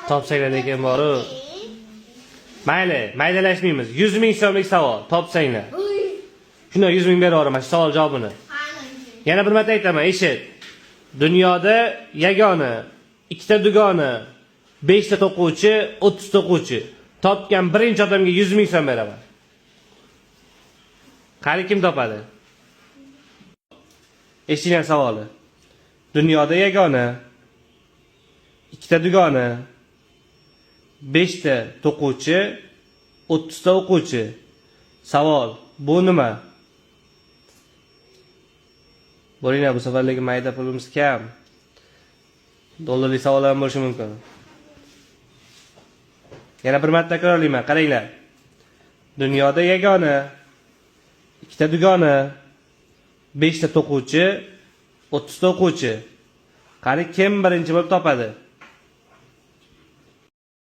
Topsanglar lekin boru. Mayli, maydalashmaymiz. 100 ming so'mlik savol, topsanglar. Shunda 100 ming berib yuboraman shu savol javobini. Yana bir marta aytaman, eshit. Dunyoda yagona ikkita dugona, beshta to'quvchi, 30 ta o'quvchi. Topgan birinchi odamga 100 ming so'm beraman. Qani, kim topadi? Eshitinglar savoli. Dunyoda yagona ikkita dugona, beshta to'quvchi, 30 ta o'quvchi. Savol: bu nima? Bo'linglar, bu safar lekin mayda pulimiz kam. Dollarlik savollar ham bo'lishi mumkin. Yana bir marta takrorlayman, qaranglar. Dunyoda yagona ikkita dugona, beshta to'quvchi, 30 ta o'quvchi. Qani, kim birinchi bo'lib topadi?